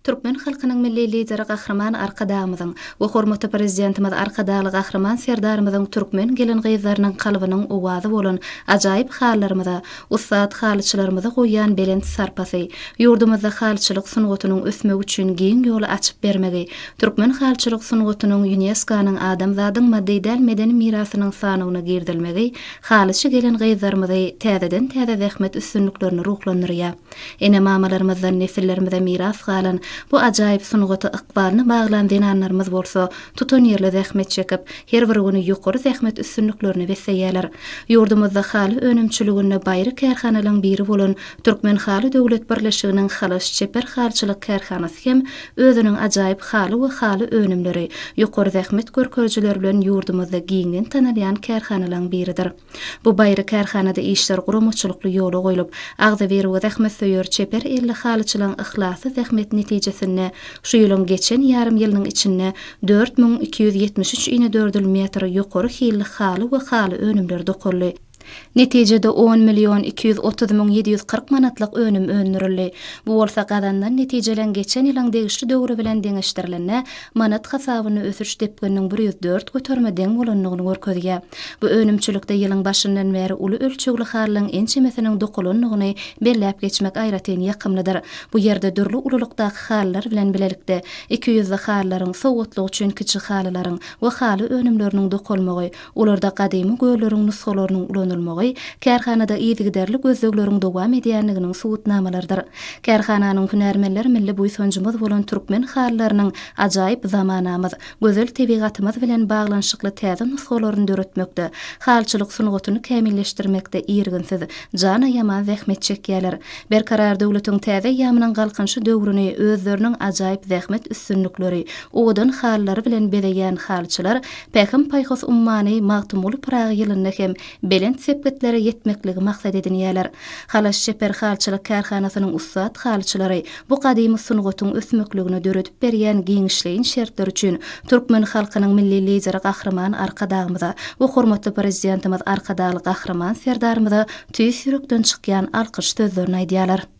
Türkmen halkynyň Milli Lideri Gahryman Arkadagymyzyň we hormatly Prezidentimiz Arkadagly Gahryman Serdarymyzyň türkmen gelin-gyzlarynyň kalbynyň owazy bolan ajaýyp halylarymyza, ussat halyçylarymyza goýýan belent sarpasy, ýurdumyzda halyçylyk sungatynyň ösmegi üçin giň ýoly açyp bermegi, türkmen halyçylyk sungatynyň ÝUNESKO-nyň Adamzadyň maddy däl medeni mirasynyň sanawyna girizilmegi halyçy gelin-gyzlarymyzy täzeden-täze zähmet üstünliklerine ruhlandyrýar. Ene-mamalarymyzdan nesillerimize miras galan bu ajaýyp sungata ykbalyny baglan zenanlarymyz bolsa tutanýerli zähmet çekip, her bir güni ýokary zähmet üstünliklerine besleýärler. Ýurdumyzda haly önümçiliginde baýry kärhanalaryň biri bolan Türkmenhaly döwlet birleşiginiň Halaç çeper halyçylyk kärhanasy hem özüniň ajaýyp haly we haly önümleri, ýokary zähmet görkezijileri bilen ýurdumyzda giňden tanalýan kärhanalaryň biridir. Bu baýry kärhanada işler guramaçylykly ýola goýlup, agzybir we zähmetsöýer çeper elli halyçylaryň yhlasly zähmeti netijesinde şu ýylyň geçen ýarym ýylynyň içinde 4273 inedördül metr ýokary hilli haly we haly önümleri dokaldy. Netijede on million 230 müň 740 manatlyk önüm öndürildi. Bu bolsa gazanylan netijeleň geçen ýylyň degişli döwri bilen deňeşdirilende manat hasabynda ösüş depgininiň 104 göterime deň bolandygyny görkezýär. Bu önümçilikde ýylyň başyndan bäri uly ölçegli halylaryň ençemesiniň dokalandygyny belläp geçmek aýratyn ýakymlydyr. Bu ýerde dürli ululykdaky halylar bilen bilelikde, ikiýüzli halylaryň, sowgatlyk üçin kiçi halylaryň we haly önümleriniň dokalmagy, olarda gadymy gölleriň nusgalarynyň ulanylmagy kärhanada yzygiderli gözlegleriň dowam edýändiginiň subutnamalarydyr. Kärhananyň hünärmenleri milli buýsanjymyz bolan türkmen halylarynyň ajaýyp zamanamyz, gözel tebigatymyz bilen baglanyşykly täze nusgalaryny döretmekde, halyçylyk sungatyny kämilleşdirmekde irginsiz, jan aýaman zähmet çekýärler. Berkarar döwletiň täze eýýamynyň Galkynyşy döwrüni özleriniň ajaýyp zähmet üstünlikleri, owadan halylary bilen bezeýän halyçylar Pähim-paýhas ummany Magtymguly Pyragy ýylynda hem belent sepgitlere ýetmekligi maksat edinýärler. Halaç çeper halyçylyk kärhanasynyň ussat halyçylary bu gadymy sungatyň ösmekligine döredip berýän giňişleýin şertler üçin türkmen halkynyň Milli Lideri Gahryman Arkadagymyza we hormatly Prezidentimiz Arkadagly Gahryman Serdarymyza tüýs ýürekden çykýan alkyş sözlerini aýdýarlar.